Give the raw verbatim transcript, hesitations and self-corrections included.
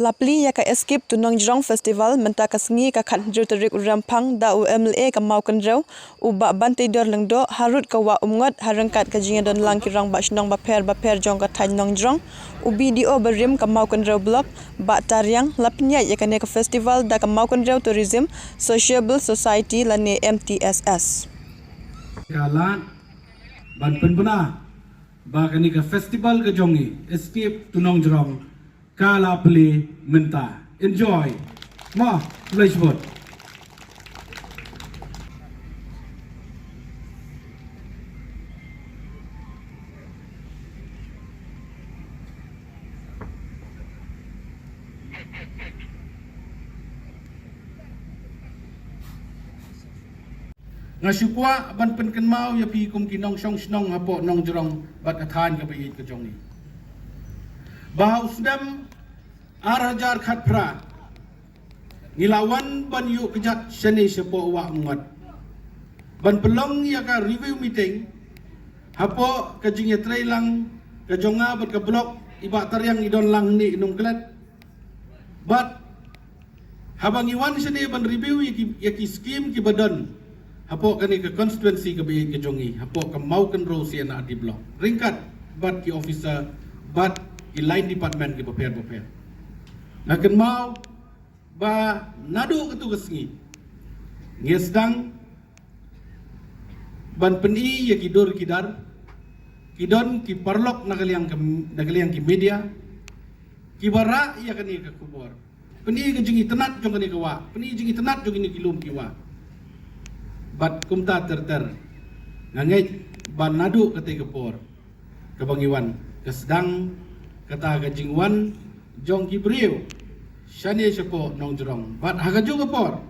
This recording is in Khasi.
Bapli ïa ka Escape to Nongjrong Festival mynta ka sngi ka khathynriew tarik u Rymphang da u M L A ka Mawkynrew u Bah Banteidor Lyngdoh harud ka Wah Umngot ha ryngkat ka jingïadonlang ki rangbah shnong bapher bapher jong ka thaiñ Nongjrong, u B D O barim ka Mawkynrew Block, Bah Tariang, la pynïaid ïa kane ka festival da ka Mawkynrew Tourism Sociable Society lane M T S S. Ka lad ban pynbna ba kane ka festival ka jong ngi, Escape to Nongjrong, ka la plie mynta. Enjoy. Mo, khublei shibun. Nga shu kwah ban pynkynmaw ïa phi kum ki nongshong shnong hapoh Nongjrong bad ka thaiñ kaba ïeit ka jong ngi, ba ha u snem ar hajar khatphra ngi la wan ban ïuh kjat shane shapoh Wah Umngot ban pynlong ïa ka review meeting hapoh ka jingïatreilang ka jong nga bad ka block, i Bah Tariang i don lang hangne i Nongklet. Bad haba ngi wan shane ban review ïa ki, ïa ki skim kiba don hapoh kane ka constituency kaba ïeit ka jong ngi, hapoh ka Mawkynrew C and R D Block, ryngkat bad ki officer bad ki line department kiba pher bapher, nga kynmaw ba naduh katu ka sngi ngi sdang ban pyni ïa ki dur ki dar, ki don ki paralok na ka liang ka, na ka liang ki media, kiba rah ïa kane ka khubor, pyni ka jingitynnad jong kane ka wah, pyni jingitynnad jong kine ki lum ki wah. Bad kumta ter ter, nga ngeit ba naduh kata ka por kaba ngi wan, ka sdang kata ka jingwan jong ki briew shane shapoh Nongjrong. Bad ha kajuh ka por